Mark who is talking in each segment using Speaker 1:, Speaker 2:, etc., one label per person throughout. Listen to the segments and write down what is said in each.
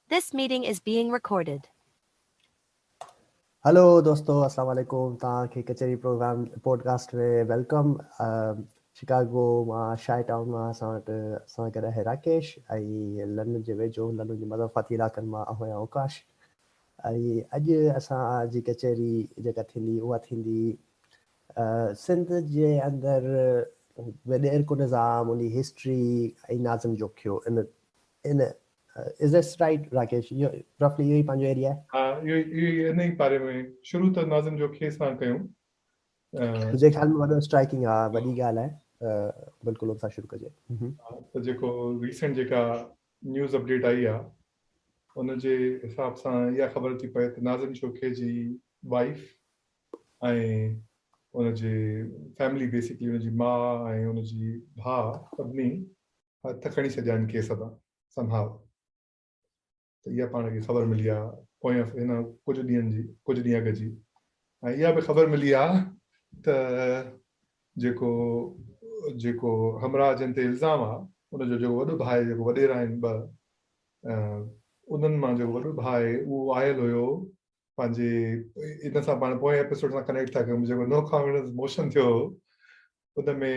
Speaker 1: This meeting is being recorded.
Speaker 2: Hello دوستو السلام عليڪم توهان کي ڪچهري پروگرام پوڊڪاسٽ ۾ welcome Chicago مان شاهي ٽائون مان اسان وٽ اسان گڏ آهي راڪيش ۽ لنڊن جي ويجهو لنڊن جي مضافاتي علائقن مان آهيان اوڪاش ۽ اڄ اسان جي ڪچهري جيڪا ٿيندي اها ٿيندي سنڌ جي اندر وڏيرڪو نظام ان جي هسٽري ۽ ناظم جوکيو ان ان از this right Rakesh اهو رفلي اهو ئي پنهنجو ايريا آهي.
Speaker 3: ها اهو ئي اهو ئي ان ئي باري ۾ شروع ته ناظم جوکيي سان ڪيون.
Speaker 2: منهنجي خيال ۾ وڏو اسٽرائيڪنگ ها وڏي ڳالهه آهي بلڪل ان سان شروع ڪجي.
Speaker 3: ها ته جيڪو ريسنٽ جيڪا نيوز اپڊيٽ آئي آهي ان جي حساب سان اها خبر ٿي پئي ته ناظم جوکيي جي وائيف ۽ ان جي فيملي بيسڪلي ان جي ماء ۽ ان جي ڀاء سڀني هٿ کڻي ڇڏيا آهن ڪيس تان سم هاء ته اها پاڻ کي خبر ملي آهي پوئين هن ڪجهه ڏينهن جي ڪجهه ڏينهن اڳ جي ۽ اها به خبر ملي آهي ته جيڪو جيڪو همراهه جن تي الزام آهي ان جو جيڪو وڏو ڀاء جيڪو وڏيرا آهن ٻه انهن مان جيڪو وڏو ڀاء آهي اهو آيل هيو پنهنجي ان سان پاڻ پوئين ايپيسوڊ سان ڪنيڪٽ ٿا ڪيون جيڪو نو ڪانفيڊنس موشن ٿيو هو ان ۾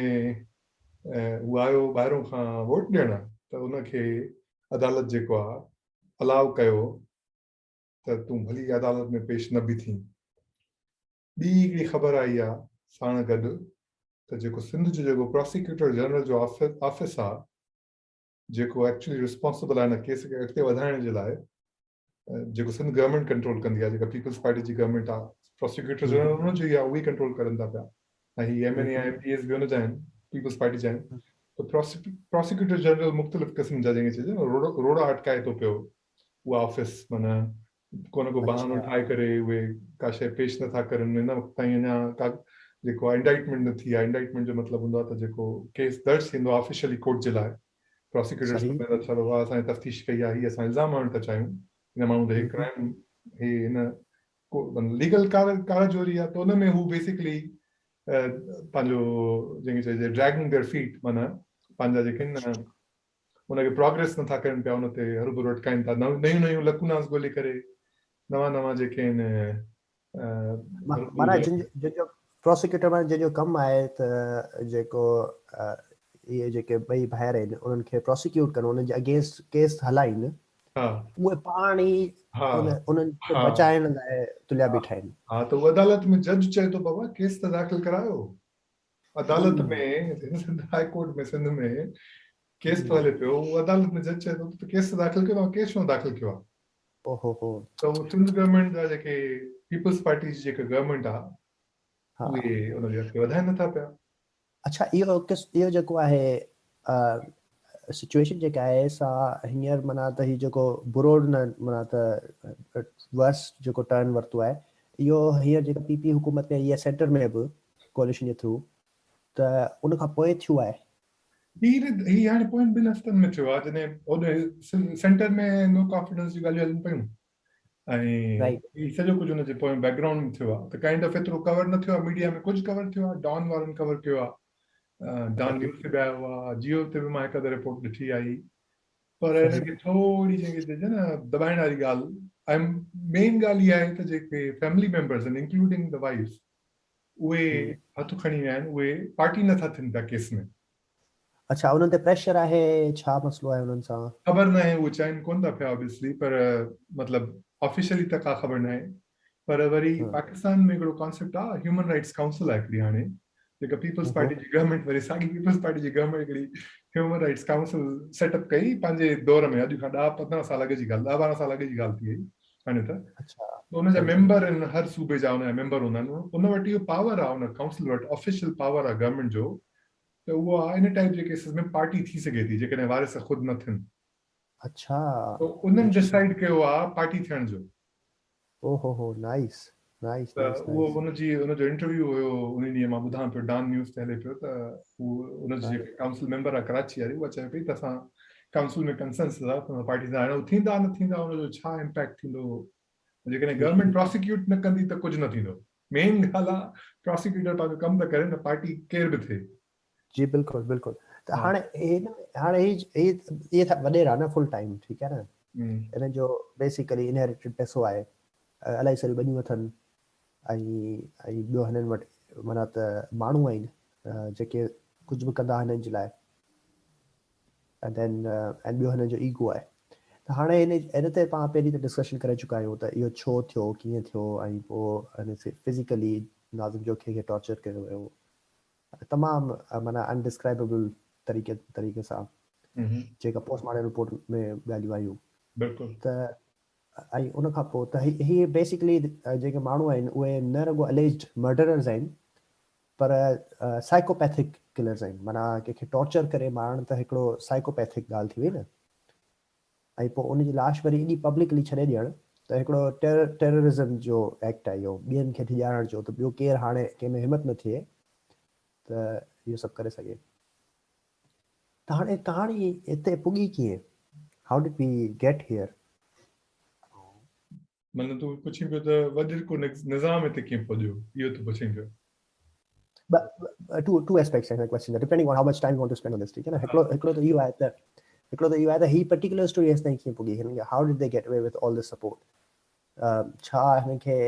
Speaker 3: هو آيو ٻاهرون کان ووٽ ڏيڻ ته ان کي عدالت جيڪو آ الاء ڪيو ته تون ڀلي عدالت ۾ پيش نه به ٿين. ٻي هڪڙي خبر آئي آ ساڻ گڏ ته جيڪو سنڌ جو جيڪو پراسيڪيوٽر جنرل جو آفيس آ جيڪو ايڪچولي ريسپانسبل آهي ان ڪيس کي اڳتي وڌائڻ جي لاء جيڪو سنڌ گورنمينٽ ڪنٽرول ڪندي آهي جيڪا پيپلز پارٽي جي گورنمينٽ آهي پراسيڪيوٽر جنرل ان جو ئي آهي اهي ڪنٽرول ڪرن ٿا پيا ۽ هي ايم اين اي ايم پي ايس به ان جا آهن پيپلز پارٽي جا آهن ته پراسيڪيوٽر جنرل مختلف قسم جا جنهن کي چئجي نه روڙا اٽڪائي ٿو پيو اها آفيس معنيٰ ڪو نه ڪو بهانو ٺاهي ڪري اهي ڪا شيء پيش نٿا ڪرن هن وقت تائين اڃا ڪا جيڪو آهي انڊائٽمينٽ نه ٿي آهي انڊائٽمينٽ جو مطلب هوندو آهي ته جيڪو ڪيس درج ٿيندو آهي آفيشلي ڪورٽ جي لاء پراسيڪيوٽرس چوندا چلو واهه اسان تفتيش ڪئي آهي هي اسان الزام هڻڻ ٿا چاهيون هن ماڻهو تي هي ڪرائم هي هن ليگل ڪار جوري آهي ته ان ۾ هو بيسڪلي پنهنجو جنهن کي چئجي ڊريگنگ their فيٽ معنيٰ پنهنجا جيڪي آهن ان کي پراگريس نٿا ڪرن پيا ان تي هروڀرو اٽڪائين ٿا نيون نيون لڪوناز ڳولي ڪري نوان نوان جيڪي آهن
Speaker 2: معنيٰ جن جو پراسيڪيوٽر معنيٰ جن جو ڪم آهي ته جيڪو اهي جيڪي ٻئي ڀائر آهن انهن کي پراسيڪيوٽ ڪرڻ انهن جي اگينسٽ ڪيس هلائين اهي پاڻ ئي انهن کي بچائڻ لاء تليا بيٺا آهن.
Speaker 3: ها ته عدالت ۾ جج چئي ٿو بابا ڪيس ته داخل ڪرايو عدالت ۾ Sindh high court ۾ Sindh ۾ case ٿو هلي پيو اهو عدالت ۾ جج چئي ٿو ته ڪيس ته داخل ڪيو توهان ڪيس ڇو نه داخل ڪيو آهي
Speaker 2: اوهو هو
Speaker 3: ته اهو سنڌ گورنمينٽ جا جيڪي پيپلز پارٽي جي جيڪا گورنمينٽ آهي اهي ان کي اڳتي وڌائين نٿا پيا.
Speaker 2: اڇا اهو ڪس اهو جيڪو آهي سچويشن جيڪا آهي سا هينئر معنيٰ ته هي جيڪو برو نه معنيٰ ته ورسٽ جيڪو ٽرن ورتو آهي اهو هينئر جيڪا پي پي حڪومت ۾ آئي آهي سينٽر ۾ به ڪواليشن جي ٿرو ته ان کان پوء ٿيو آهي.
Speaker 3: هي هي هاڻي پوين ٻن هفتن ۾ ٿيو آهي جڏهن هوڏي سينٽر ۾ نو ڪانفيڊنس جون ڳالهيون هلن پيون ۽ هي سڄو ڪجهه ان جي پويان بيڪ گرائونڊ ۾ ٿيو آهي ته ڪائنڊ آف ايترو ڪور نه ٿيو آهي ميڊيا ۾ ڪجهه ڪور ٿيو آهي ڊان وارن ڪور ڪيو آهي ڊان نيوز تي به آيو آهي جيو تي به مان هڪ اڌ رپورٽ ڏٺي آئي پر هن کي ٿوري جنهن کي چئجي نه دٻائڻ واري ڳالهه ۽ مين ڳالهه اها آهي ته جيڪي فيملي ميمبرز آهن انڪلوڊنگ the wife اهي هٿ کڻي ويا آهن اهي پارٽي نٿا ٿين پيا ڪيس ۾.
Speaker 2: اڇا انهن تي پريشر آهي ڇا مسئلو آهي انهن سان.
Speaker 3: خبر ناهي اهو چئن ڪون ٿا پيا اوبيسلي پر مطلب آفيشلي ته ڪا خبر ناهي پر وري پاڪستان ۾ هڪڙو ڪانسيپٽ آ هيومن رائٽس ڪائونسل آهي هڪڙي هاڻي جيڪا پيپلز پارٽي جي گورنمينٽ وري ساڳي پيپلز پارٽي جي گورنمينٽ هڪڙي human rights council set up ڪئي پنهنجي دور ۾ اڄ کان 10 15 سال اڳ جي ڳالهه 10 12 سال اڳ جي ڳالهه ٿي وئي هاڻي ته ان جا ميمبر آهن هر صوبي جا ان جا ميمبر هوندا آهن ان وٽ اهو پاور آهي ان ڪائونسل وٽ آفيشل پاور آهي گورنمينٽ جو ته اهو ان ٽائپ جي ڪيسز ۾ پارٽي ٿي سگهي ٿي جيڪڏهن وارث خود نه ٿين.
Speaker 2: اڇا.
Speaker 3: ته انهن ڊسائيڊ ڪيو آهي پارٽي ٿيڻ جو.
Speaker 2: او هو هو نائيس نائيس
Speaker 3: ته اهو ان جي ان جو انٽرويو هيو ان ڏينهن مان ٻڌان پيو ڊان نيوز تي هلي پيو ته هو ان جي جيڪي ڪائونسل ميمبر آهي ڪراچي واري اها چوي پئي ته اسان ڪائونسل ۾ ڪنسنسس آهي ته پارٽي سان هاڻي ٿيندا نه ٿيندا ان جو ڇا امپيڪٽ ٿيندو جيڪڏهن گورنمينٽ پراسيڪيوٽ نه ڪندي ته ڪجهه نه ٿيندو مين ڳالهه آهي پراسيڪيوٽر پنهنجو ڪم ته ڪري نه پارٽي ڪير به ٿئي.
Speaker 2: جي بلڪل بلڪل ته هاڻي هاڻي هي هي اهي ته وڏيرا نه فل ٽائيم ٺيڪ آهي نه. هنن جو بيسيڪلي انهيريٽيڊ پئسو آهي، الاهي ساريون ٻنيون اٿن ۽ ۽ ٻيو هنن وٽ معنيٰ ته ماڻهو آهن جيڪي ڪجهه به ڪندا هنن جي لاء ۽ دين ۽ ٻيو هنن جو ايگو آهي ته هاڻي هن هن تي پاڻ پهرين ته ڊسڪشن ڪري چڪا آهيون ته اهو ڇو ٿيو ڪيئن ٿيو ۽ پوء هن فزيڪلي ناظم جوکي کي ٽارچر ڪيو ويو تمام معنيٰ انڊسڪرائببل طريقي طريقي سان جيڪا پوسٽ مارٽم رپورٽ ۾ ڳالهيون آيون
Speaker 3: بلڪل
Speaker 2: ته ۽ ان کان پوء ته هي بيسڪلي جيڪي ماڻهو آهن اهي نه رڳو اليجڊ مرڊررز آهن پر سائيڪوپيٿڪ ڪلرز آهن معنيٰ ڪنهن کي ٽارچر ڪري مارڻ ته هڪڙو سائيڪوپيٿڪ ڳالهه ٿي وئي نه ۽ پوء ان جي لاش وري ايڏي پبلڪلي ڇڏي ڏيڻ ته هڪڙو ٽيررزم جو ايڪٽ آهي اهو ٻين کي ڊيڄارڻ جو ته ٻيو ڪير هاڻي ڪنهن ۾ همت نه ٿئي ته اهو سڀ ڪري سگهي. ته هاڻي ڪهاڻي هتي پڳي ڪيئن؟ How did we get here?
Speaker 3: معنيٰ تون پڇين پيو ته وڏيرڪو نظام هتي ڪيئن پڄيو؟ اهو تون پڇين پيو.
Speaker 2: ٽو اسپيڪٽس آهن ڪويسچن جا depending on how much time you want to spend on this ٺيڪ آهي نه هڪڙو هڪڙو ته اهو آهي ته هڪڙو ته اهو آهي ته هي پرٽيڪولر اسٽوري هيستائين ڪيئن پڳي هنن کي how did the get away with all this support ڇا هنن کي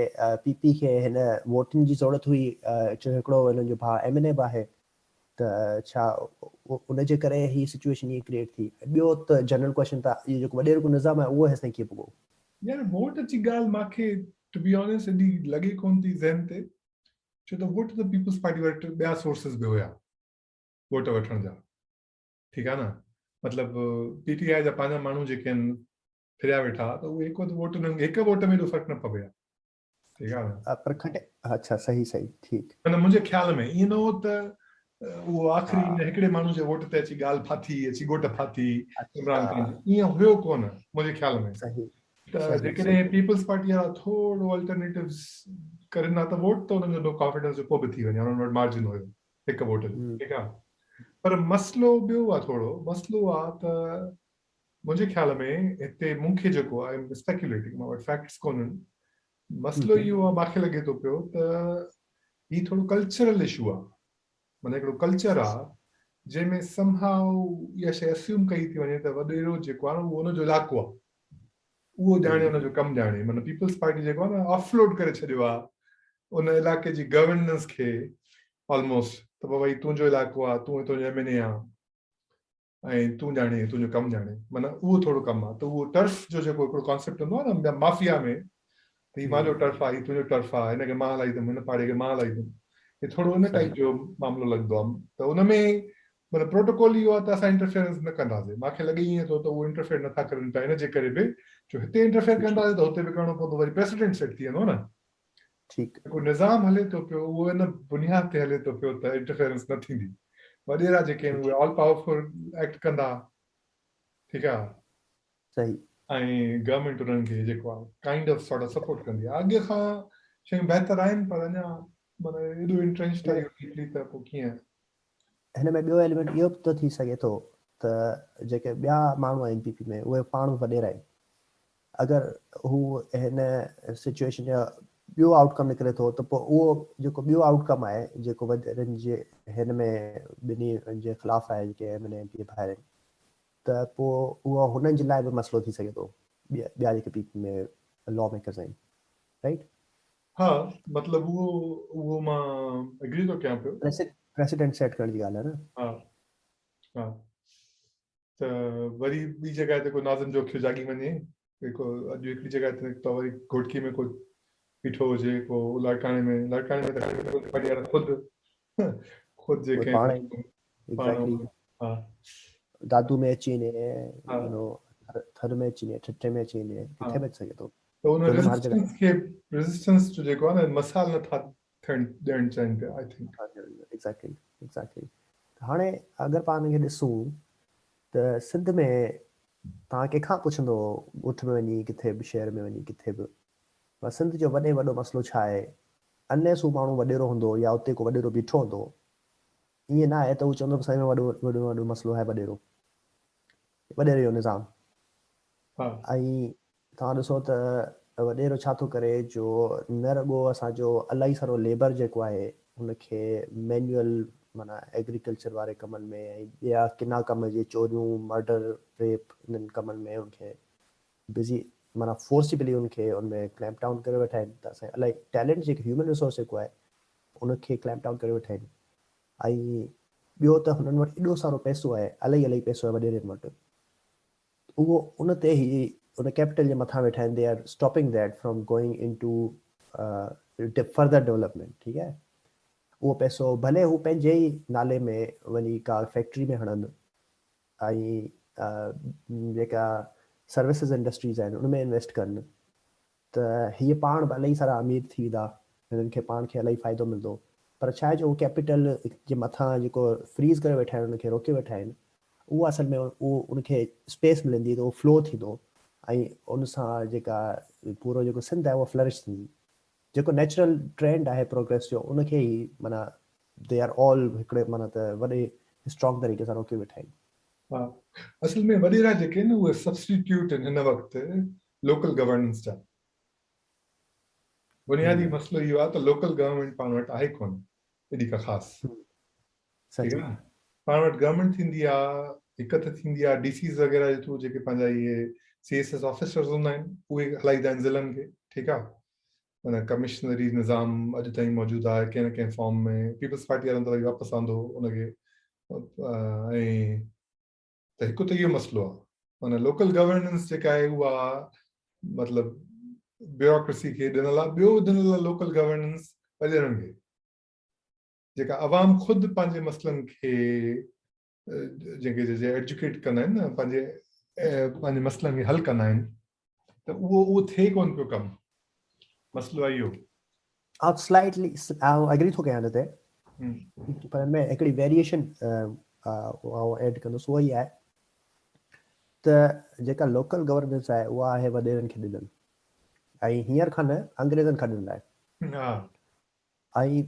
Speaker 2: پي پي کي هن ووٽن جي ضرورت هئي ڇو هڪڙو هنن جو ڀاء ايم اين اي به آهي ته ڇا ان جي ڪري هي سچويشن ائين ڪريئيٽ ٿي؟ ٻيو ته جنرل ڪويشن ته اهو جيڪو وڏيرڪو نظام آهي اهو هيستائين ڪيئن پڳو؟
Speaker 3: يار ووٽ جي ڳالهه مانکي ٽو بي آنيسٽ ايڏي لڳي ڪون ٿي ذهن تي ڇو ته ووٽ ته پيپلز پارٽي وٽ ٻيا سورسز به هيا ووٽ وٺڻ جا ٺيڪ آ نه مطلب پي ٽي آء جا پنهنجا ماڻهو جيڪي آهن ڦريا ويٺا ته اهي هڪ ووٽ انهن کي هڪ ووٽ ۾ ايڏو فرق نه پوي ها ٺيڪ آ نه.
Speaker 2: پر کٽي اڇا صحيح صحيح ٺيڪ.
Speaker 3: معنيٰ منهنجي خيال ۾ ائين نه هو ته اهو آخري ان هڪڙي ماڻهو جي ووٽ تي اچي ڳالهه ڦاٿي اچي ڳوٽ ڦاٿي عمران خان جي ائين هيو ڪونه منهنجي خيال ۾
Speaker 2: صحيح
Speaker 3: ته جيڪڏهن پيپلز پارٽي وارا ٿورو الٽرنيٽوز ڪرين ها ته ووٽ ته انهن جو نو ڪانفيڊنس جو پوء به ٿي وڃي ها انهن وٽ مارجن هيو هڪ ووٽ جو ٺيڪ آ پر مسئلو ٻيو آ ٿورو مسئلو آ ته منهنجي خيال ۾ هتي مون کي جيڪو I am اسپيڪيوليٽنگ مان وٽ فيڪٽس ڪونهن مسئلو اهو آهي ماکي لڳي ٿو پيو ته هي ٿورو ڪلچرل اشو آهي معنيٰ هڪڙو ڪلچر آهي جنهن ۾ سم هاء اها شيء اسيوم ڪئي ٿي وڃي ته وڏيرو جيڪو آهي نه اهو ان جو علائقو آهي اهو ڄاڻي ان جو ڪم ڄاڻي معنيٰ پيپلز پارٽي جيڪو آهي نه آف لوڊ ڪري ڇڏيو آهي ان علائقي جي گورننس کي آلموسٽ ته بابا هي تنهنجو علائقو آهي تون هتو جو ايم اين اي آهي ۽ تون ڄاڻي تنهنجو ڪم ڄاڻي معنيٰ اهو ٿورو ڪم آهي ته اهو ٽرف جو جيڪو هڪڙو ڪانسيپٽ هوندو آهي نه مافيا ۾ ته هي مانجو ٽرف آهي هي تنهنجو ٽرف آهي هن کي مان هلائيندم هن پاڙي کي مان هلائيندم هي ٿورو ان ٽائيپ جو معاملو لڳندو آهي ته ان ۾ معنيٰ پروٽوڪول اهو آهي ته اسان انٽرفيئرنس نه ڪنداسين مانکي لڳي ائين ٿو ته اهو انٽرفيئر نٿا ڪرن پيا ان جي ڪري به جو هتي انٽرفيئر ڪنداسين ته هتي به ڪرڻو پوندو وري پريسيڊنٽ سيٽ ٿي ويندو نه
Speaker 2: ٺيڪ.
Speaker 3: جيڪو نظام هلي ٿو پيو اهو ان بنياد تي هلي ٿو پيو ته انٽرفيئرنس نه ٿيندي. وڏيرا جيڪي آهن اهي آل پاورفل ايڪٽ ڪندا ٺيڪ آ.
Speaker 2: صحيح.
Speaker 3: ۽ گورنمينٽ انهن کي جيڪو آ kind of sort of support ڪندي آ. اڳي کان شيون بهتر آهن پر اڃا معنيٰ ايڏو انٽرينچڊ آهي اهو ڊيپلي ته پوء ڪيئن.
Speaker 2: هن ۾ ٻيو ايليمينٽ اهو به ته ٿي سگهي ٿو ته جيڪي ٻيا ماڻهو آهن پي پي ۾ اهي پاڻ به وڏيرا آهن. اگر هو هن سچوئيشن جا ٻيو آئوٽ ڪم نڪري ٿو ته پوء اهو جيڪو ٻيو آئوٽ ڪم آهي جيڪو وڏيرن جي هن ۾ ٻنهي جي خلاف آهي جيڪي ايم اين اي ايم پي اي ڀائر آهن ته پوء اهو هنن جي لاء به مسئلو ٿي سگهي ٿو ٻيا جيڪي پي پي ۾ لا ميڪرز آهن رائيٽ.
Speaker 3: ها مطلب اهو اهو مان اگري ٿو ڪيان پيو.
Speaker 2: پريسيڊنٽ سيٽ ڪرڻ جي ڳالهه آهي نه.
Speaker 3: ها ها ته وري ٻي جڳهه تي ڪو ناظم جوکيو جاڳي وڃي، ڪو اڄ هڪڙي جڳهه تي نڪتو وري گهوٽڪي ۾ ڪو بيٺو هجي، ڪو لاڙڪاڻي ۾، لاڙڪاڻي ۾ ته پارٽي وارا خود خود جيڪي
Speaker 2: پاڻ ها دادو ۾ اچي وڃي، يو نو ٿر ۾ اچي وڃي، ٺٽي ۾ اچي وڃي، ڪٿي به اچي سگهي ٿو.
Speaker 3: ته ان ريزسٽنس کي ريزسٽنس جو جيڪو آهي نه مثال نٿا ٿيڻ ڏيڻ چاهين پيا I think.
Speaker 2: Exactly exactly ته هاڻي اگر پاڻ ان کي ڏسون ته سنڌ ۾ توهان ڪنهن کان پڇندو ڳوٺ ۾ وڃي ڪٿي به شهر ۾ وڃي ڪٿي به پر سنڌ جو وڏي وڏو مسئلو ڇا آهي انليس هو ماڻهو وڏيرو هوندو يا اتي ڪو وڏيرو بيٺو هوندو ائين نه آهي ته هو چوندو سائين وڏو وڏو وڏو مسئلو آهي وڏيرو وڏيري جو نظام ۽ توهان ڏسو ته وڏيرو ڇا ٿو ڪري جو نه رڳو اسان جو الاهي سارو ليبر جيڪو آهي ان کي مينيول معنيٰ ايگريڪلچر واري ڪمن ۾ ۽ ٻيا ڪنا ڪم جي چوريون مرڊر ريپ انهن ڪمن ۾ ان کي بزي معنيٰ فورسبلي ان کي ان ۾ ڪليمپ ڊائون ڪري ويٺا آهن ته اسان الائي ٽيلنٽ جيڪي هيومن ريسورس جيڪو آهي ان کي ڪليمپ ڊائون ڪري ويٺا آهن ۽ ٻيو ته هنن وٽ ايڏو سارو پئسو آهي الائي الائي پئسو آهي وڏيرن وٽ اهو ان تي هي ان ڪيپيٽل جي مٿان ويٺا آهن they are stopping that from going into further development ٺيڪ آهي اهو پئسو ڀلي هو پنهنجي ئي نالي ۾ وڃي ڪا فيڪٽري ۾ هڻن ۽ جيڪا سروسز انڊسٽريز آهن ان ۾ انويسٽ ڪن ته هيء پاڻ به الاهي سارا امير ٿي ويندا، هنن کي پاڻ کي الاهي فائدو ملندو، پر ڇا آهي جو هو ڪيپيٽل جي مٿان جيڪو فريز ڪري ويٺا آهن ان کي روڪي ويٺا آهن، اهو اصل ۾ اهو ان کي اسپيس ملندي ته اهو فلو ٿيندو ۽ ان سان جيڪا پورو جيڪو سنڌ آهي اها فلرش ٿيندي. جيڪو نيچرل ٽرينڊ آهي پروگريس جو ان کي ئي معنيٰ they are all هڪڙي معنيٰ ته وڏي اسٽرانگ طريقي سان روڪي ويٺا آهن.
Speaker 3: ها اصل ۾ وڏيرا جيڪي آهن اهي سبسٽيٽيوٽ آهن هن وقت لوڪل گورننس جا. بنيادي مسئلو اهو آهي ته لوڪل گورنمينٽ پاڻ وٽ آهي ڪونه ايڏي ڪا خاص. ٺيڪ آهي نه. پاڻ وٽ گورنمينٽ ٿيندي آهي هڪ ته ٿيندي آهي ڊي سيز وغيره جي ٿرو جيڪي پنهنجا اهي سي ايس ايس آفيسرز هوندا آهن اهي هلائيندا آهن ضلعن کي ٺيڪ آهي. معنيٰ ڪمشنري نظام اڄ تائين موجود آهي ڪنهن نه ڪنهن فارم ۾ پيپلز پارٽي وارن ته وري واپس آندو ان کي ۽ ته هڪ ته اهو مسئلو آهي معنيٰ لوڪل گورننس جيڪا آهي اها مطلب بيوروڪريسي کي ڏنل آهي ٻيو ڏنل آهي لوڪل گورننس وڏيرن کي جيڪا عوام خود پنهنجي مسئلن کي جنهن کي چئجي ايڊجوڪيٽ ڪندا آهن نه پنهنجي پنهنجي مسئلن کي حل ڪندا آهن ته اهو اهو ٿئي ڪونه پيو ڪم مسئلو آهي اهو.
Speaker 2: آئون سلائٽلي آئون ايگري ٿو ڪيان ان تي پر ان ۾ هڪڙي ويريئيشن آئون ايڊ ڪندس اها هي آهي ته جيڪا لوڪل گورننس آهي اها آهي وڏيرن کي ڏنل ۽ هينئر کان نه انگريزن کان ڏنل آهي ۽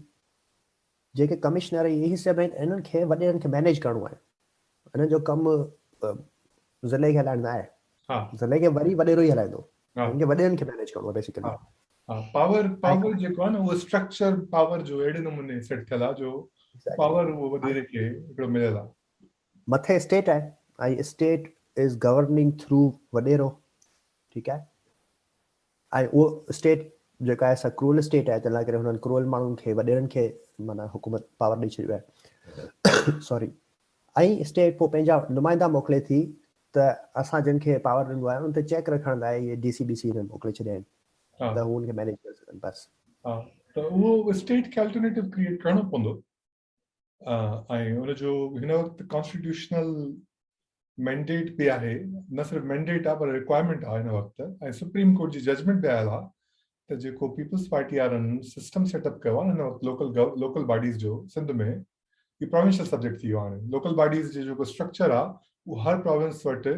Speaker 2: جيڪي ڪمشنر ۽ اهي سڀ آهن انهن کي وڏيرن کي مينيج ڪرڻو آهي انهن جو ڪم ضلعي کي هلائڻ نه آهي ضلعي کي وري وڏيرو ئي هلائيندو انهن کي وڏيرن کي مينيج ڪرڻو آهي بيسيڪلي.
Speaker 3: ها پاور پاور جيڪو آهي نه اهو اسٽرڪچر پاور جو اهڙي نموني سيٽ ٿيل آهي جو پاور اهو وڏيري کي هڪڙو مليل آهي.
Speaker 2: مٿي اسٽيٽ آهي ۽ اسٽيٽ از گورننگ ٿرو وڏيرو ٺيڪ آهي ۽ اهو اسٽيٽ جيڪا آهي سا ڪرول اسٽيٽ آهي تنهن لاء ڪري هنن ڪرول ماڻهن کي وڏيرن کي معنيٰ حڪومت پاور ڏئي ڇڏيو آهي سوري ۽ اسٽيٽ پوء پنهنجا نمائندا موڪلي ٿي ته اسان جن کي پاور ڏنو آهي ان تي چيڪ رکڻ لاء اهي ڊي سي بي سي هنن موڪلي ڇڏيا آهن ته هو ان کي مينيج ڪري سگهن بس.
Speaker 3: ها ته اهو اسٽيٽ کي الٽرنيٽو ڪريئيٽ ڪرڻو پوندو ۽ ان جو هن وقت ڪانسٽيٽيوشنل مينڊيٽ به آهي نه صرف مينڊيٽ آهي پر رڪوائرمينٽ آهي هن وقت ۽ سپريم ڪورٽ جي ججمينٽ به آيل آهي ته جيڪو پيپلز پارٽي وارن سسٽم سيٽ اپ ڪيو آهي هن وقت لوڪل لوڪل باڊيز جو سنڌ ۾ هي پراونشل سبجيڪٽ ٿي ويو هاڻي لوڪل باڊيز جو جيڪو اسٽرڪچر آهي اهو هر پراونس وٽ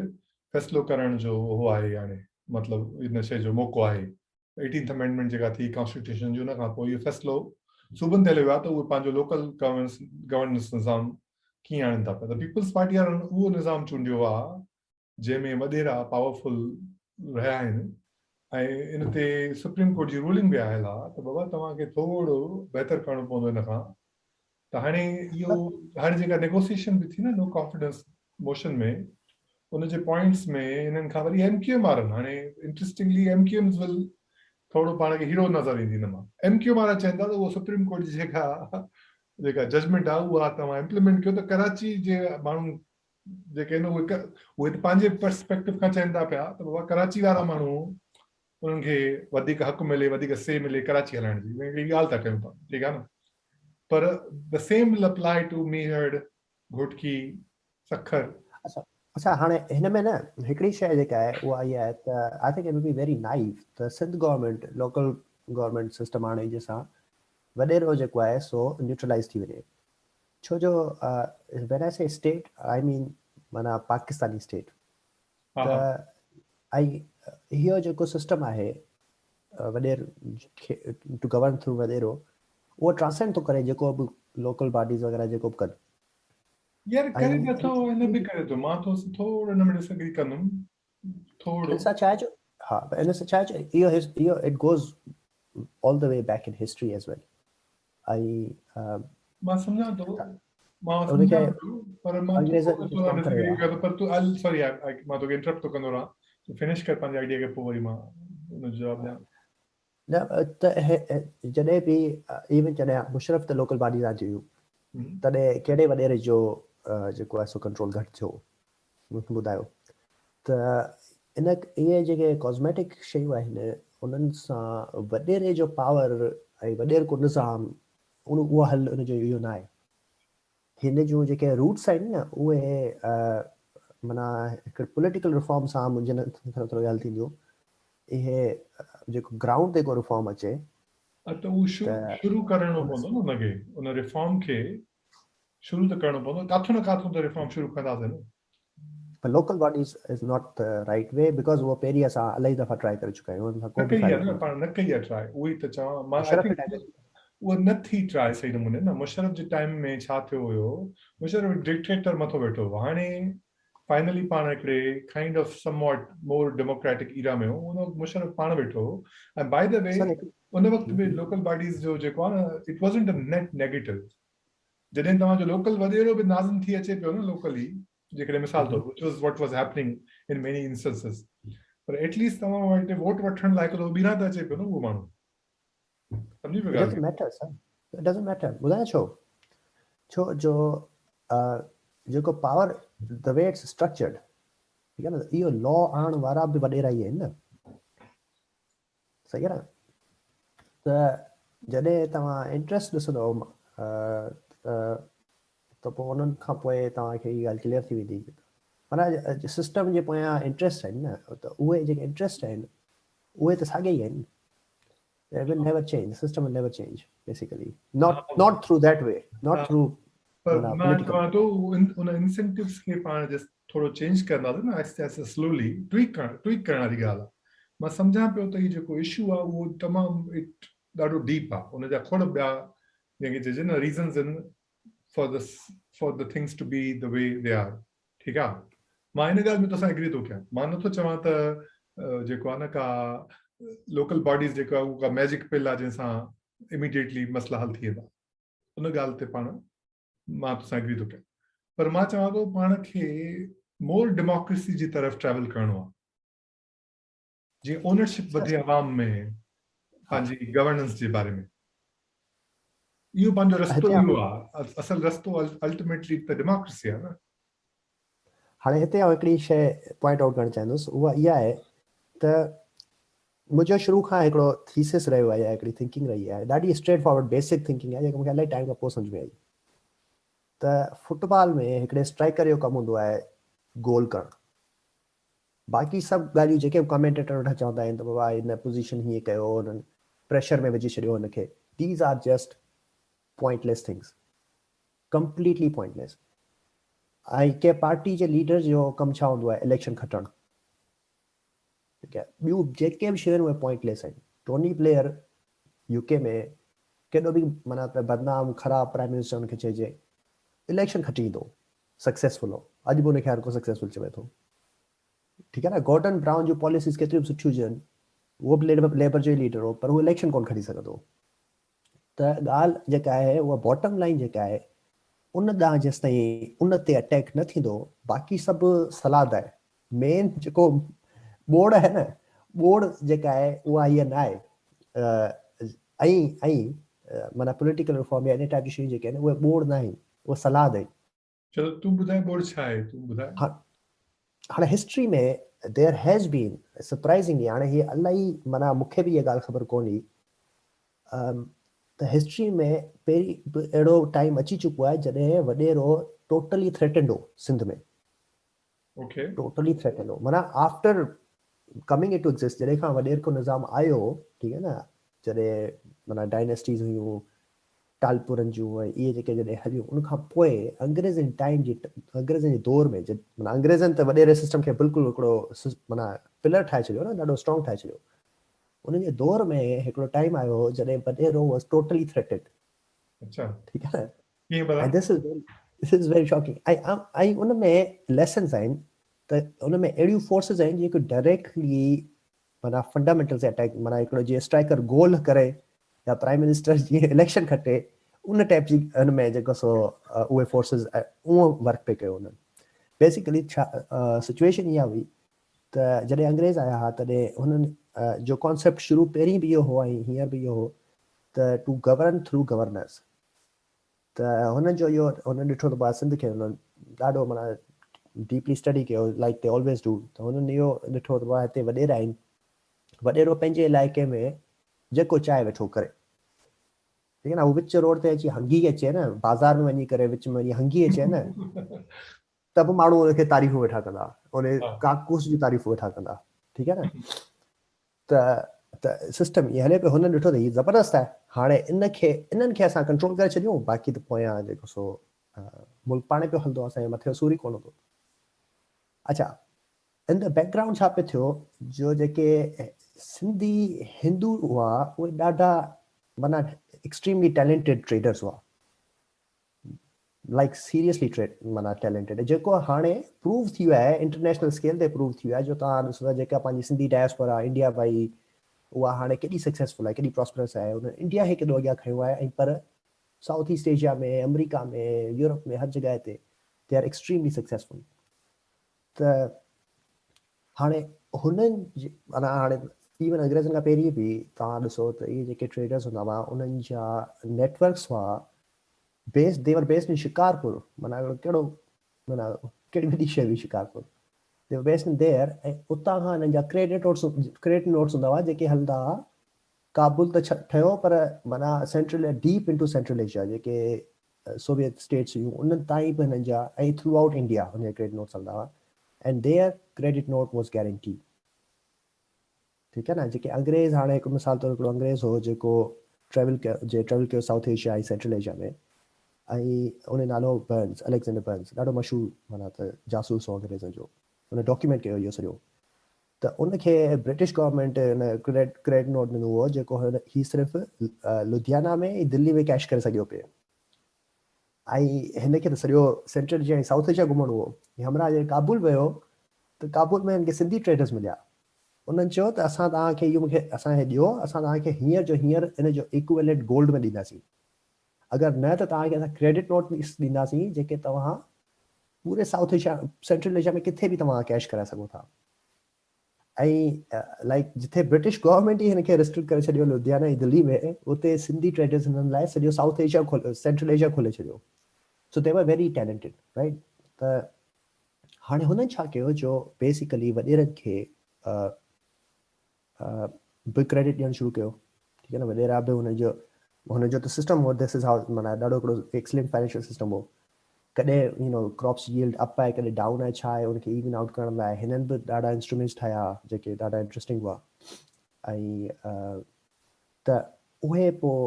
Speaker 3: فيصلو ڪرڻ جو اهو آهي هاڻي مطلب ان شيء جو موقعو آهي ايٽينٿ امينڊمينٽ جيڪا ٿي ڪانسٽيٽيوشن جي ان کان پوء اهو فيصلو صوبن تي هليو ويو آهي ته اهي پنهنجو لوڪل گورننس نظام ڪيئن آڻين ٿا پيا ته پيپلز پارٽي وارن اهو نظام چونڊيو آهي جنهن ۾ وڏيرا پاورفل رهيا آهن ۽ ان تي سپريم ڪورٽ جي رولنگ به آيل آهي ته بابا توهان کي ٿورو بهتر ڪرڻو پوندو ان کان ته هاڻي اهو هاڻي جيڪا نيگوسيئيشن به ٿي نه نو ڪانفيڊنس موشن ۾ ان جي پوائنٽس ۾ انهن کان وري ايم ڪيو ايم وارن هاڻي انٽريسٽنگلي ايم ڪيو ايمز ول ٿورو پاڻ کي هيرو نظر ايندي ان مان ايم ڪيو ايم وارا چون ٿا ته اهو سپريم ڪورٽ جي جيڪا جيڪا ججمينٽ آهي اها توهان امپليمينٽ ڪيو ته ڪراچي جي ماڻهو جيڪي آهن اهي اهي ته پنهنجي پرسپيڪٽو کان چون ٿا پيا ته بابا ڪراچي وارا ماڻهو انهن کي وڌيڪ حق ملي وڌيڪ سي ملي ڪراچي هلائڻ جي هڪڙي ڳالهه ٿا ڪيون پاڻ ٺيڪ آهي نه پر the same will apply to Mehar Ghotki Sukkur.
Speaker 2: اڇا اڇا هاڻي هن ۾ نه هڪڙي شيء جيڪا آهي اها اها آهي ته I think it will be very naive ته Sindh government local government system آڻي جنهن سان وڏيرو جيڪو آهي سو نيوٽرلائز ٿي وڃي ڇو جو when I say state I mean معنيٰ پاڪستاني اسٽيٽ ته ۽ اهو جيڪو سسٽم آهي وڏير کي ٽو گورن ٿرو وڏيرو اهو ٽرانسينڊ ٿو ڪري جيڪو به لوڪل باڊيز وغيره جيڪو به ڪن.
Speaker 3: يار ڪري ته ٿو هن به ڪري ٿو مان ٿو ٿورو ان ۾ ڊس اگري ڪندم ٿورو.
Speaker 2: ان سان ڇا آهي جو ها ان سان ڇا آهي جو اهو اهو it goes all the way back in history as well ۽
Speaker 3: مان سمجهان ٿو مان سمجهان ٿو پر مان ٿورو ڊس اگري ڪيان ٿو پر تون سوري مان توکي انٽرپٽ ٿو ڪندو رهان تون فنش ڪر پنهنجي آئيڊيا کي پوء وري مان ان جو جواب ڏيان.
Speaker 2: نه ته جڏهن به ايون جڏهن مشرف ته لوڪل باڊيز آنديون هيون تڏهن ڪهڙي وڏيري جو جيڪو آهي سو ڪنٽرول گهٽ ٿيو مون کي ٻڌايو ته ان اهي جيڪي ڪاسميٽڪ شيون آهن انهن سان وڏيري جو پاور ۽ وڏيرڪو نظام ان اهو حل ان جو اهو نه آهي. هن جون جيڪي روٽس آهن نه اهي معنيٰ هڪ پوليٽيڪل ريفارم سان منهنجي نظر ٿورو حل ٿينديون اهي جيڪو گرائونڊ تي ڪو ريفارم اچي
Speaker 3: ته اهو شروع ڪرڻو پوندو نه ان کي ان ريفارم کي شروع ته ڪرڻو پوندو ڪاٿو نه ڪاٿو ته ريفارم شروع ڪنداسين نه.
Speaker 2: پر local bodies is not the right way because اهو پهرين اسان الاهي دفعا ٽرائي ڪري چڪا آهيون ان سان ڪو
Speaker 3: به فائدو نه پاڻ نه ڪئي آهي ٽرائي اهو ئي ته چوان مان I think اهو نه ٿي ٽرائي صحيح نموني نه مشرف جي ٽائيم ۾ ڇا ٿيو هيو مشرف ڊڪٽيٽر مٿو ويٺو هو هاڻي فائنلي پاڻ هڪڙي kind of somewhat more democratic era ۾ هو ان وقت مشرف پاڻ ويٺو هو ۽ باء the وي ان وقت به لوڪل باڊيز جو جيڪو آهي نه it wasn't a net negative جڏهن توهان جو لوڪل وڏيرو به ناظم ٿي اچي پيو نه لوڪلي جيڪڏهن مثال طور which was what was happening in many instances per at least توهان وٽ ووٽ وٺڻ لاء هڪ دفعو ٻيهر ته اچي پيو نه اهو ماڻهو سمجهي پيو ڳالهه
Speaker 2: کي. Matter sir it doesn't matter ٻڌايان ڇو ڇو جو جيڪو power the way it's structured ٺيڪ آهي نه اهو لا آڻڻ وارا به وڏيرا ئي آهن نه صحيح آهي نه ته جڏهن توهان انٽريسٽ ڏسندو ته پوء انهن کان پوء توهان کي هي ڳالهه ڪليئر ٿي ويندي معنيٰ سسٽم جي پويان انٽريسٽ آهن نه ته اهي جيڪي انٽريسٽ آهن اهي ته ساڳيا ئي آهن They will never change. The system will never change, basically. Not through that way. Not through.
Speaker 3: پر مان چوان ٿو ان انسينٽيوز کي پاڻ جس ٿورو چينج ڪنداسين نه آهستي آهستي سلولي ٽويڪ ڪرڻ ٽويڪ ڪرڻ واري ڳالهه آهي مان سمجهان پيو ته هي جيڪو اشو آهي اهو تمام it ڏاڍو ڊيپ آهي ان جا کوڙ ٻيا جنهن کي چئجي نه ريزنز آهن for the for the things to be the way they are ٺيڪ آهي مان ان ڳالهه ۾ توسان ايگري ٿو ڪيان مان نٿو چوان ته جيڪو آهي نه ڪا لوڪل باڊيز جيڪو آهي اهو ڪا ميجڪ پل آهي جنهن سان اميڊيٽلي مسئلا حل ٿي ويندا ان ڳالهه تي پاڻ مان توسان ايگري ٿو ڪيان پر مان چوان ٿو پاڻ کي مور ڊيموڪريسي جي طرف ٽريول ڪرڻو آهي جيئن اونرشپ وڌي عوام ۾ پنهنجي گورننس جي باري ۾ اهو پنهنجو رستو اهو آهي اصل رستو الٽيميٽلي ته ڊيموڪريسي آهي نه.
Speaker 2: هاڻي هتي آئون هڪڙي شيء پوائنٽ آئوٽ ڪرڻ چاهيندس اها اها آهي ته منهنجو شروع کان هڪڙو ٿيسس رهيو آهي يا هڪڙي ٿنڪنگ رهي آهي ڏاڍي اسٽريٽ فارورڊ بيسڪ ٿنڪنگ آهي جيڪا مونکي الاهي ٽائيم کان پوء سمجهه ۾ آئي ته فٽبال ۾ هڪڙي اسٽرائيڪر جو ڪم هوندو آهي گول ڪرڻ باقي سڀ ڳالهيون جيڪي به ڪمينٽيٽر ويٺا چوندا آهن ته بابا هن پوزيشن هيئن ڪيو هنن پريشر ۾ وجهي ڇڏيو هن کي these are just pointless things completely pointless ۽ ڪنهن پارٽي جي ليڊر جو ڪم ڇا هوندو آهي اليڪشن کٽڻ ٺيڪ آهي ٻيون جيڪي به شيون آهن اهي پوائنٽ ليس آهن ٽوني بليئر يو ڪي ۾ ڪيڏو به معنيٰ ته بدنام خراب پرائم منسٽر ان کي چئجي اليڪشن کٽي ايندو سڪسيسفل هو اڄ به ان کي هر ڪو سڪسيسفل چوي ٿو ٺيڪ آهي نه گورڊن براؤن جون پاليسيز ڪيتريون به سٺيون هجن اهو به ليبر جو ئي ليڊر هو پر هو اليڪشن ڪون کٽي سگهندو ته ڳالهه جيڪا آهي اها باٽم لائين جيڪا آهي ان ڏانهن جيستائين ان تي اٽيڪ نه ٿيندو باقي سڀ سلاد آهي مين جيڪو ٻوڙ آهي نه ٻوڙ جيڪا آهي اها هيء نه آهي ۽ ۽ معنيٰ پوليٽيڪل ريفارم يا ان ٽائپ جون شيون جيڪي آهن اهي ٻوڙ نه آهن اهي سلاد آهن.
Speaker 3: چلو تون ٻڌاء ٻوڙ ڇا آهي تون ٻڌاء.
Speaker 2: هاڻي history ۾ there has been surprisingly هاڻي هي الائي معنيٰ مون کي به اها ڳالهه خبر ڪونهي ته هسٽري ۾ پهرين به اهڙو ٽائيم اچي چڪو آهي جڏهن وڏيرو ٽوٽلي ٿريٽنڊ هو سنڌ ۾. ٽوٽلي ٿريٽنڊ هو معنيٰ آفٽر ڪمنگ انٽو ايگزسٽ جڏهن کان وڏيرڪو نظام آيو ٺيڪ آهي نه جڏهن معنيٰ ڊائنيسٽيز هيون ٽالپورن جون ۽ اهي جيڪي جڏهن هليون ان کان پوء انگريزن ٽائيم جي انگريزن جي دور ۾ معنيٰ انگريزن ته وڏيري سسٽم کي بلڪل هڪڙو معنيٰ پلر ٺاهي ڇڏيو نه ڏاڍو اسٽرانگ ٺاهي ڇڏيو انهن جي دور ۾ هڪڙو ٽائيم آيو هو جڏهن وڏيرو واز ٽوٽلي ٿريٽنڊ
Speaker 3: اچھا
Speaker 2: ٺيڪ آهي نه ڪيئن ڀلا؟ This is very this is very shocking ۽ ۽ ان ۾ ليسنز آهن ته ان ۾ اهڙيون فورسز آهن جيڪي ڊائريڪٽلي معنيٰ فنڊامينٽلز تي اٽيڪ معنيٰ هڪڙو جيئن اسٽرائيڪر گول ڪري يا پرائم منسٽر جيئن اليڪشن کٽي ان ٽائپ جي ان ۾ جيڪو سو اهي فورسز اهو ورڪ پئي ڪيو انهن بيسيڪلي ڇا سچويشن اها هئي ته جڏهن انگريز آيا ها تڏهن هنن جو ڪانسيپٽ شروع پهرين به اهو هو ۽ هينئر به اهو هو ته ٽو گورن ٿرو گورنرس. ته هنن جو اهو هنن ڏٺو ته بابا سنڌ کي هنن ڏاڍو معنيٰ ڊيپلي اسٽڊي ڪيو لائڪ the always do ته هنن اهو ڏٺو ته بابا هتي وڏيرا آهن، وڏيرو پنهنجي علائقي ۾ جيڪو چاهي ويٺو ڪري. ٺيڪ آهي نه، هو وچ روڊ تي اچي هنگي اچي نه، بازار ۾ وڃي ڪري وچ ۾ وڃي هنگي اچي نه ته به ماڻهو ان کي تعريفون ويٺا ڪندا، ان ڪاڪوس جون تعريفون ويٺا ڪندا. ٺيڪ آهي نه، ته ته سسٽم ائين هلي پيو. هنن ڏٺو ته هي زبردست آهي، هاڻي ان کي انهن کي اسان ڪنٽرول ڪري ڇڏيون، باقي ته پويان جيڪو سو ملڪ پاڻ پيو هلندو، اسان جي مٿي جو سور ئي ڪونه هوندو. اڇا ان the back ground ڇا پئي ٿيو جو جيڪي سنڌي هندو هئا اهي ڏاڍا معنيٰ ايڪسٽريملي ٽيلنٽيڊ ٽريڊرز هئا، لائڪ سيريسلي ٽريڊ معنيٰ ٽيلنٽيڊ، جيڪو هاڻي پروو ٿي ويو آهي، انٽرنيشنل اسڪيل تي پروو ٿي ويو آهي. جو توهان ڏسو ٿا جيڪا پنهنجي سنڌي ڊائسپورا انڊيا وئي اها هاڻي ڪيڏي سڪسيسفل آهي، ڪيڏي پراسپرس آهي، انهن انڊيا کي ڪيڏو اڳيان کنيو آهي ۽ پر سائوٿ ايسٽ ايشيا ۾، آمريڪا ۾، يورپ ۾ هر جڳهه تي they are extremely successful. ته هاڻي هنن جي معنيٰ هاڻي ايون انگريزن کان پهرين به توهان ڏسو ته اهي جيڪي ٽريڊرز هوندا هئا انهن جا نيٽورڪس هئا base they were based in Shikarpur, معنيٰ ڪهڙو معنيٰ ڪهڙي وڏي شيء هئي Shikarpur, they were based in there ۽ اتان کان هنن جا ڪريڊٽ نوٽس ڪريڊٽ نوٽس هوندا هئا جيڪي هلندا هئا ڪابل ته ٺهيو پر معنيٰ central deep into central Asia جيڪي سوويت اسٽيٽس هيون انهن تائين به هنن جا ۽ ٿرو آئوٽ انڊيا هن جا ڪريڊٽ نوٽس هلندا هئا and their credit note was guarantee. ٺيڪ آهي نه، جيڪي انگريز هاڻي هڪ مثال طور هڪڙو انگريز هو جيڪو ٽريول ڪيو جي ٽريول ڪيو سائوٿ ايشيا ۽ سينٽرل ايشيا ۾ ۽ ان جو نالو هو برنس، اليگزينڊر برنس، ڏاڍو مشهور معنيٰ ته جاسوس هو انگريزن جو، ان ڊاڪيومينٽ ڪيو اهو سڄو. ته ان کي برٽش گورنمينٽ ان ڪريڊٽ نوٽ ڏنو هو جيڪو هي صرف لڌيانا ۾ ۽ دلي ۾ ڪيش ڪري سگهيو پئي ۽ هن کي ته سڄو سينٽرل ايشيا ۽ سائوٿ ايشيا گهمڻو هو. هي همراهه جڏهن ڪابل ويو ته ڪابل ۾ هن کي سنڌي ٽريڊرز مليا. انهن چيو ته اسان توهان کي اهو مون کي اسان کي ڏيو، اسان توهان کي هينئر جو هينئر ان جو ايڪويلنٽ گولڊ ۾ ڏينداسين، اگر نه ته توهان کي اسان ڪريڊٽ نوٽ ڏينداسين جيڪي توهان پوري سائوٿ ايشيا سينٽرل ايشيا ۾ ڪٿي به توهان ڪيش ڪرائي سگهو ٿا. ۽ لائڪ جٿي برٽش گورنمينٽ ئي هن کي ريسٽرڪٽ ڪري ڇڏيو لڌيانا ۽ دلي ۾ اتي سنڌي ٽريڊرز هنن لاء سڄو سائوٿ ايشيا سينٽرل ايشيا کولي ڇڏيو. So they were very talented right. ته هاڻي هنن ڇا ڪيو جو بيسيڪلي وڏيرن کي به ڪريڊٽ ڏيڻ شروع ڪيو. ٺيڪ آهي نه، وڏيرا به هن جو هن جو ته سسٽم هو، دس از how معنيٰ ڏاڍو هڪڙو ايڪسلنٽ فائنينشل سسٽم هو. ڪڏهن you know crops yield up آهي ڪڏهن ڊائون آهي ڇا آهي ان کي ايون آئوٽ ڪرڻ لاء هنن به ڏاڍا انسٽرومينٽس ٺاهيا جيڪي ڏاڍا انٽرسٽنگ هئا ۽ ته اهي پوء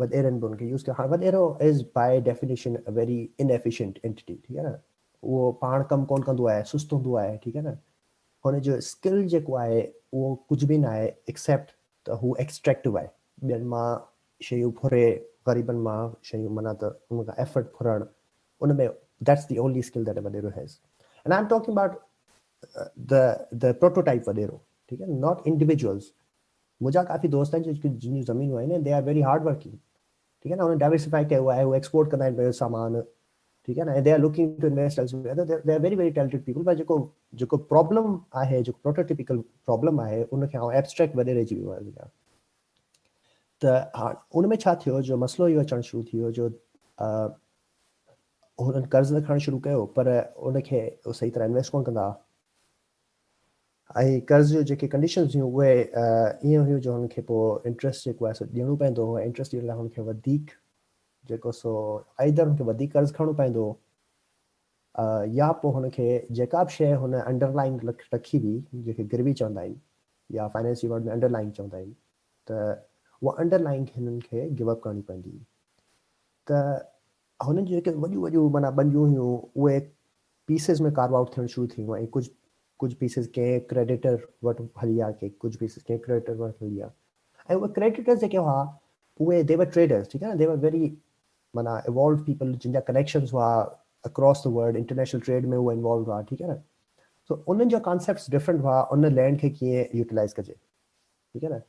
Speaker 2: وڏيرن به ان کي يوز ڪيو. هاڻي وڏيرو is by definition a very inefficient entity. ٺيڪ آهي نه، اهو پاڻ ڪم ڪونه ڪندو آهي، سست هوندو آهي. ٺيڪ آهي نه، هن جو اسڪل جيڪو آهي اهو ڪجهه به ناهي ايڪسيپٽ ته هو ايڪسٽريڪٽو آهي، ٻين مان شيون ڦري، غريبن مان شيون معنيٰ ته ان کان ايفرٽ ڦرڻ، ان ۾ that's the only skill that a وڏيرو has. And I am talking about the the prototype وڏيرو، ٺيڪ آهي، not individuals. منهنجا ڪافي دوست آهن جن جون زمينون آهن، they are very hard working. ٺيڪ آهي نه، انهن ڊائيورسفائي ڪيو آهي، هو ايڪسپورٽ ڪندا آهن پنهنجو سامان. ٺيڪ آهي نه، ۽ they are looking to invest elsewhere, they are very very talented people. پر جيڪو جيڪو پرابلم آهي، جيڪو پروٽوٽيپيڪل پرابلم آهي، ان کي آئون ايبسٽريڪٽ وڏيري جي ويو آهيان. ته هاڻ ان ۾ ڇا ٿيو جو مسئلو اهو اچڻ شروع ٿي ويو جو هنن قرض ته کڻڻ شروع ڪيو پر ان کي صحيح طرح انويسٽ ڪونه ڪندا هئا ۽ قرض جو جيڪي ڪنڊيشنز هيون اهي ائين هيون جو هن کي پوء انٽرسٽ جيڪو آهي سو ڏيڻو پوندو هو ۽ انٽرسٽ ڏيڻ لاء هن کي وڌيڪ جيڪو سو آئيدر هن کي وڌيڪ قرض کڻڻو پوندو هو يا پوء هن کي جيڪا به شيء هن انڊر لائنگ رکي هئي جنهن کي گروي چوندا آهن يا فائنانس جي ورڊ ۾ انڊر لائنگ چوندا آهن ته اها انڊر لائنگ هنن کي گيو اپ ڪرڻي پوندي هئي. ته هنن جون جيڪي وڏيون وڏيون معنيٰ ٻنيون هيون اهي پيسز ۾ ڪارو آئوٽ ٿيڻ شروع ٿي ويون ۽ ڪجهه ڪجهه پيسز ڪنهن ڪريڊيٽر وٽ هلي ويا ڪي ڪجهه پيسز ڪنهن ڪريڊيٽر وٽ هلي ويا ۽ اهي ڪريڊيٽرز جيڪي هئا اهي the were traders. ٺيڪ آهي نه، the were ويري معنيٰ ايوالوڊ پيپل جن جا ڪنيڪشنز هئا across the world, international trade ۾ اهي انوالوڊ هئا. ٺيڪ آهي نه، سو انهن جا ڪانسيپٽس ڊفرنٽ هئا ان لينڊ کي ڪيئن يوٽيلائز ڪجي. ٺيڪ آهي نه،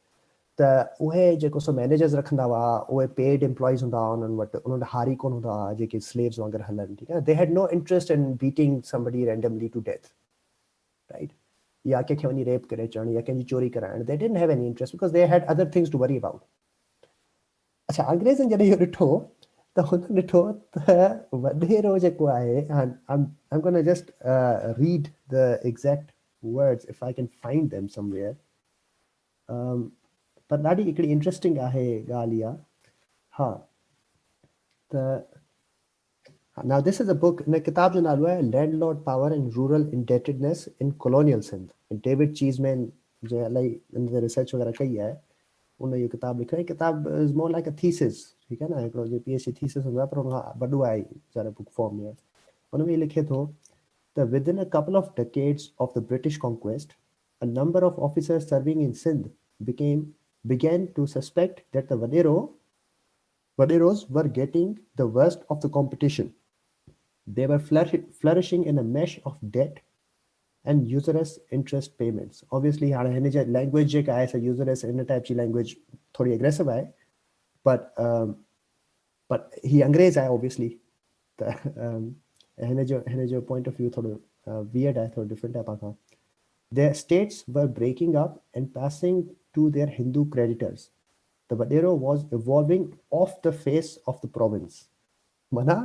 Speaker 2: ته اهي جيڪو سو مينيجرز رکندا هئا اهي پيڊ امپلائيز هوندا هئا انهن وٽ، انهن وٽ هاري ڪونه هوندا هئا جيڪي سليوز وانگر هلن. ٺيڪ آهي نه، they had no interest in beating somebody randomly to death, right. يا ڪنهن کي وڃي ريپ ڪري اچڻ يا ڪنهن جي چوري ڪرائڻ، they didn't have any interest because they had other things to worry about. اڇا انگريزن جڏهن اهو ڏٺو ته هنن ڏٺو ته وڏيرو جيڪو آهي، I'm gonna just read the exact words if I can find them somewhere، پر ڏاڍي هڪڙي انٽريسٽنگ آهي ڳالهه اها، ها ته Now this is a book، ان ڪتاب جو نالو آهي Landlord Power and Rural Indebtedness in Colonial Sindh، David Cheeseman جنهن الائي ان تي ريسرچ وغيره ڪئي آهي ان اهو ڪتاب لکيو آهي. ڪتاب is more like a thesis, ٺيڪ آهي نه، هڪڙو جيئن پي ايڇ ڊي ٿيسز هوندو آهي پر ان کان وڏو آهي ذرا بڪ فارم ۾ آهي. ان ۾ لکي ٿو ته within a couple of decades of the British conquest a number of officers serving in Sindh became began to suspect that the wadero Waderos were getting the worst of the competition. They were flourishing in a mesh of debt and usurious interest payments. Obviously هاڻي هن جي language جيڪا آهي سا usurious ان type جي language ٿوري aggressive آهي پر پر هي انگريز آهي obviously ته هن جو پوائنٽ آف ويو ٿورو ويئرڊ آهي، ٿورو ڊفرنٽ آهي پاڻ کان. Their estates were breaking up and passing to their Hindu creditors. The wadero was evolving off the face of the province. معنيٰ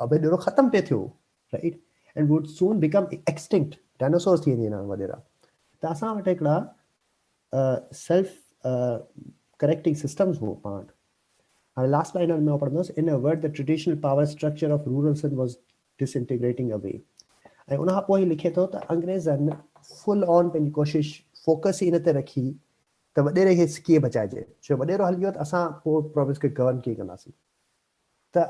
Speaker 2: وڏيرو ختم پئي ٿيو، right, and would soon become extinct. Dinosaurs ٿي ويندي آهن وڏيرا. ته اسان وٽ هڪڙا سيلف ڪريڪٽنگ سسٽمز هو پاڻ وٽ. هاڻي لاسٽ لائن ۾ پڙهندس، in a word the traditional power structure of rural Sindh was disintegrating away. ۽ ان کان پوء هي لکي ٿو ته انگريزن فل آن پنهنجي ڪوشش فوڪس ئي ان تي رکي ته وڏيري کي ڪيئن بچائجي، ڇو وڏيرو هلي ويو ته اسان پوء پراونس کي گورن ڪيئن ڪنداسين. ته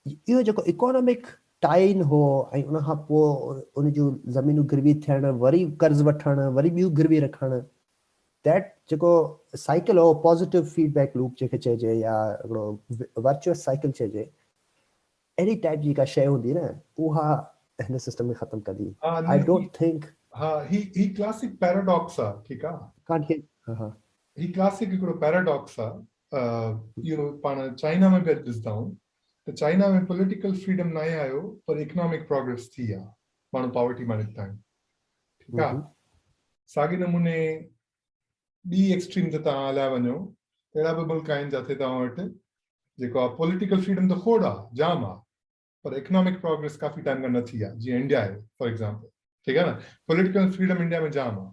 Speaker 2: اهو جيڪو اڪانامڪ ٽائن هو ۽ ان کان پوء ان جون زمينون گروي ٿيڻ، وري قرض وٺڻ، وري ٻيون گروي رکڻ، that جيڪو سائيڪل هو پازيٽو فيڊ بيڪ لوپ جنهن کي چئجي يا هڪڙو ورچوئس سائيڪل چئجي، اهڙي ٽائپ جي ڪا شيء هوندي نه اها هن سسٽم کي ختم ڪندي. I don't think.
Speaker 3: ها هي هي ڪلاسڪ پيراڊاڪس آ، ٺيڪ آ.
Speaker 2: ڪانٽ هيئر. ها ها.
Speaker 3: هي ڪلاسڪ هڪڙو پيراڊاڪس آ، اهو پاڻ چائنا ۾ به اڄ ڏسندا آهيون ته چائنا ۾ پوليٽيڪل فريڊم ناهي آيو پر اڪنامڪ پروگريس ٿي آ، ماڻهو پاورٽي مان نڪتا آهن، ٺيڪ آ. ساڳي نموني ٻي ايڪسٽريم تي توهان هليا وڃو اهڙا به ملڪ آهن جاٿي توهان وٽ جيڪو آ پوليٽيڪل فريڊم ته کوڙ آ، جام آ، پر اڪنامڪ پروگريس ڪافي ٽائيم کان نه ٿي آ، جيئن انڊيا آهي فار ايگزامپل، ٺيڪ آ نه، پوليٽيڪل فريڊم انڊيا ۾ جام آ،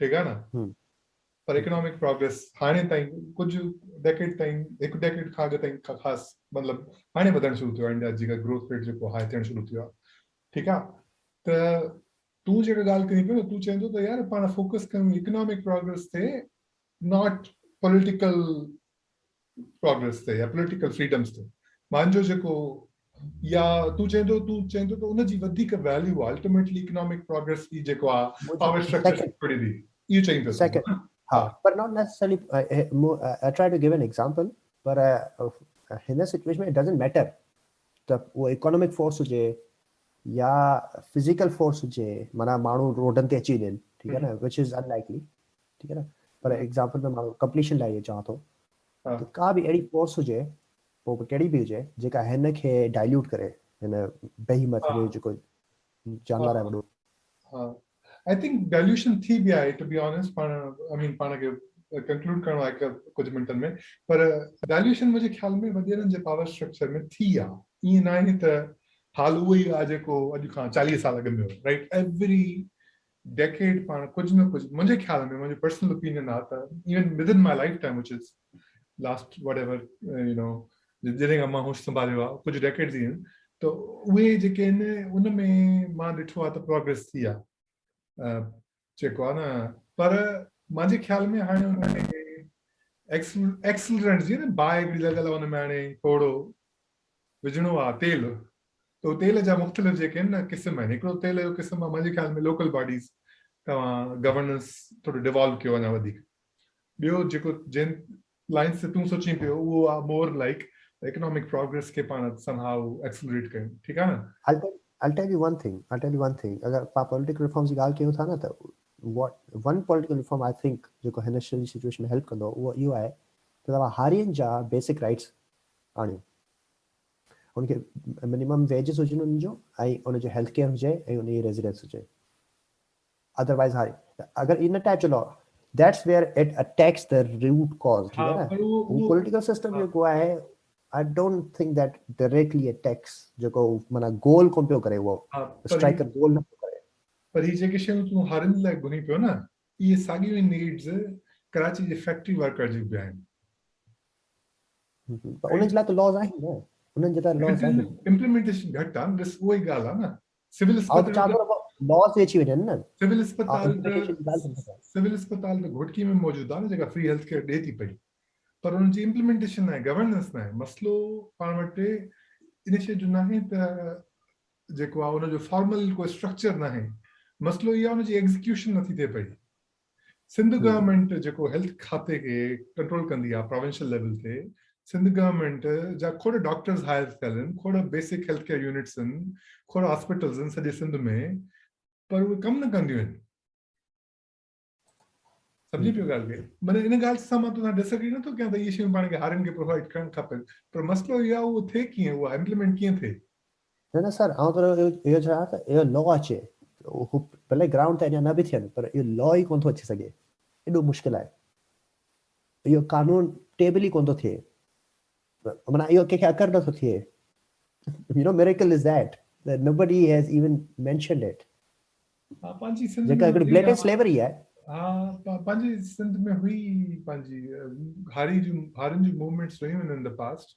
Speaker 3: ٺيڪ آ نه، پر اڪنامڪ پروگريس هاڻي تائين ڪجهه ڊيڪيڊ تائين، هڪ ڊيڪيڊ کان اڳ تائين خاص مطلب هاڻي وڌڻ شروع ٿيو آ انڊيا جي گروٿ ريٽ جيڪو هاء ٿيڻ شروع ٿيو آ، ٺيڪ آ. ته تون جيڪا ڳالهه ڪرين پيو نه، تون چئين ٿو ته يار پاڻ فوڪس ڪيون اڪنامڪ پروگريس تي، not political progress تي يا پوليٽيڪل فريڊمز تي. مانجو جيڪو يا تون چئين ٿو، تون چئين ٿو ته ان جي وڌيڪ ويليو آ الٽيميٽلي اڪنامڪ پروگريس ئي جيڪو آ پاور اسٽرڪچر کي ڇوڙي ڏي، اهو چئين پيو
Speaker 2: تون. ها پر not necessarily, I try to give an example, پر هن سچويشن ۾ it doesn't matter ته اهو اڪنامڪ فورس هجي يا فزيڪل فورس هجي، معنيٰ ماڻهو روڊن تي اچي وڃن، ٺيڪ آ نه، وچ از ان لائڪلي، ٺيڪ آ نه، پر ايگزامپل ۾ مان ڪمپليشن لاء اهو چوان ٿو ته ڪا به اهڙي فورس هجي پوء ڪهڙي به هجي جيڪا هن کي ڊائليوٽ ڪري، هن بهيمت، هن جيڪو جانور آهي وڏو.
Speaker 3: ها I think dilution ٿي به آهي ٽو بي آنيسٽ، پاڻ آء مين پاڻ کي ڪنڪلوڊ ڪرڻو آهي ڪجهه منٽن ۾، پر ڊائليوشن منهنجي خيال ۾ وڏيرن جي پاور اسٽرڪچر ۾ ٿي آ، ائين ناهي ته حال اهو ئي آ جيڪو اڄ کان 40 سال اڳ ۾ هو، رائيٽ، ايوري ڊيڪيڊ پاڻ ڪجهه نه ڪجهه، منهنجي خيال ۾ منهنجو پرسنل اوپينين آ ته even within my life time which is last whatever you know جڏهن کان مان هوش سنڀاليو آ ڪجهه ڊيڪيڊز ئي آهن، ته اهي جيڪي آهن ان ۾ مان ڏٺو آ ته پروگريس ٿي آ جيڪو آ نه، پر منهنجي خيال ۾ هاڻي ان ۾ ايڪسلرنٽ جيئن نه باهه هڪڙي لڳل آ ان ۾ هاڻي ٿورو وجهڻو آ تيل، ته تيل جا مختلف جيڪي آهن نه قسم آهن، هڪڙو تيل جو قسم آ منهنجي خيال ۾ لوڪل باڊيز توهان گورننس ٿورو ڊيوالو ڪيو اڃا وڌيڪ، ٻيو جيڪو جن لائنس تي تون سوچين پيو اهو آ مور لائيڪ اڪنامڪ پروگريس کي پاڻ سم هائو ايڪسلريٽ ڪيون، ٺيڪ آ نه.
Speaker 2: I'll tell you one thing, I'll tell you one thing، اگر پاڻ پوليٽيڪل ريفارمز جي ڳالهه ڪيون ٿا نه ته what one political reform I think جيڪو هن سڄي سچويشن ۾ هيلپ ڪندو اهو اهو آهي ته توهان هارين جا بيسڪ رائٽس آڻيو، ان کي منيمم ويجز هجن انهن جو ۽ ان جو هيلٿ ڪيئر هجي ۽ ان جي ريزيڊنس هجي. ادروائز هاري اگر ان ٽائپ جو law that's where it attacks the root cause ٺيڪ آهي نه هو پوليٽيڪل سسٽم جيڪو آهي I don't think that directly attacks جيڪو معنيٰ گول ڪون پيو ڪري اهو اسٽرائيڪر گول نه پيو ڪري.
Speaker 3: پر هي جيڪي شيون تون هارين لاء گهرين پيو نه اهي ساڳيون ئي نيڊز ڪراچي جي فيڪٽري ورڪر جون به آهن.
Speaker 2: پر انهن جي لاء ته لاز آهن نه انهن جي لاء لاز آهن.
Speaker 3: امپليمينٽيشن گهٽ آهي نه ڏس اها ئي ڳالهه آهي نه سول
Speaker 2: اسپتال لاز تي اچي وڃن نه
Speaker 3: سول اسپتال سول اسپتال ته گهوٽڪي ۾ موجود آهي نه جيڪا فري هيلٿ ڪيئر ڏي ٿي پئي پر ان جي امپليمينٽيشن ناهي گورننس ناهي مسئلو پاڻ وٽ ان شيء جو ناهي ته جيڪو آهي ان جو فارمل ڪو اسٽرڪچر ناهي مسئلو اهو آهي ان جي ايگزيڪيوشن نٿي ٿئي پئي سنڌ گورنمينٽ جيڪو هيلٿ کاتي کي ڪنٽرول ڪندي آهي پراونشل ليول تي سنڌ گورنمينٽ جا کوڙ ڊاڪٽرز هائر ٿيل آهن کوڙ بيسڪ هيلٿ ڪيئر يونٽس آهن کوڙ هاسپيٽلز آهن سڄي سنڌ ۾ پر اهي ڪم نه ڪنديون آهن سمجهي پيو ڳالهه کي معنی ان ڳالهه سان مان توسان ڊس اگري نٿو ڪيان ته اهي شيون پاڻ کي هارين کي پرووائيڊ ڪرڻ کپن پر مسئلو اهو آهي اهو ٿئي ڪيئن اها امپليمينٽ ڪيئن ٿئي
Speaker 2: نه نه سر آئون ته اهو چوان ته اهو لا اچي هو ڀلي گرائونڊ تي اڃا نه به ٿين پر اهو لا ئي ڪونه ٿو اچي سگهي ايڏو مشڪل آهي اهو قانون ٽيبل ئي ڪونه ٿو ٿئي معنيٰ اهو ڪنهن کي اڪر نٿو ٿئي you know miracle is that that nobody has even mentioned it
Speaker 3: پنهنجي سنڌ
Speaker 2: جيڪا هڪڙي بليٽنٽ سليوري آهي
Speaker 3: ها پنهنجي سنڌ ۾ هئي پنهنجي هاري جون هارين جون موومينٽس رهيون آهن ان the past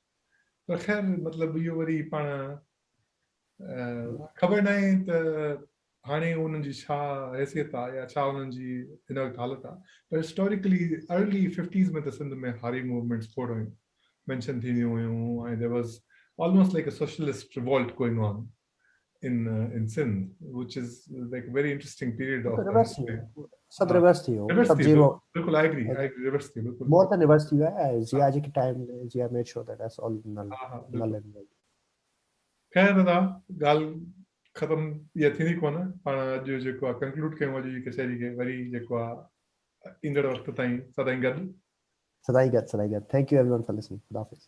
Speaker 3: پر خير مطلب اهو وري پاڻ خبر ناهي ته هاڻي انهن جي ڇا حيثيت آهي يا ڇا انهن جي هن وقت حالت آهي پر هسٽوريڪلي ارلي ففٽيز ۾ ته سنڌ ۾ هاري موومينٽس کوڙ هيون مينشن ٿينديون هيون ۽ there was almost like a socialist revolt going on in in Sindh which is like a very interesting period of
Speaker 2: reverse ٿي ويو سڀ ريورس ٿي ويو سڀ زيرو
Speaker 3: بلڪل I agree I agree reverse ٿي بلڪل
Speaker 2: مور دين ريورس ٿي ويو آهي ضياء جي time Zia made sure that that's all null null and void
Speaker 3: خير دادا ڳالهه ختم اها ٿيندي ڪونه پاڻ اڄ جيڪو آ ڪنڪلوڊ ڪيون اڄ جي ڪچهري کي وري جيڪو آ ايندڙ وقت تائين سدائين گڏ
Speaker 2: سدائين گڏ سدائين گڏ thank you everyone for listening خدا حافظ.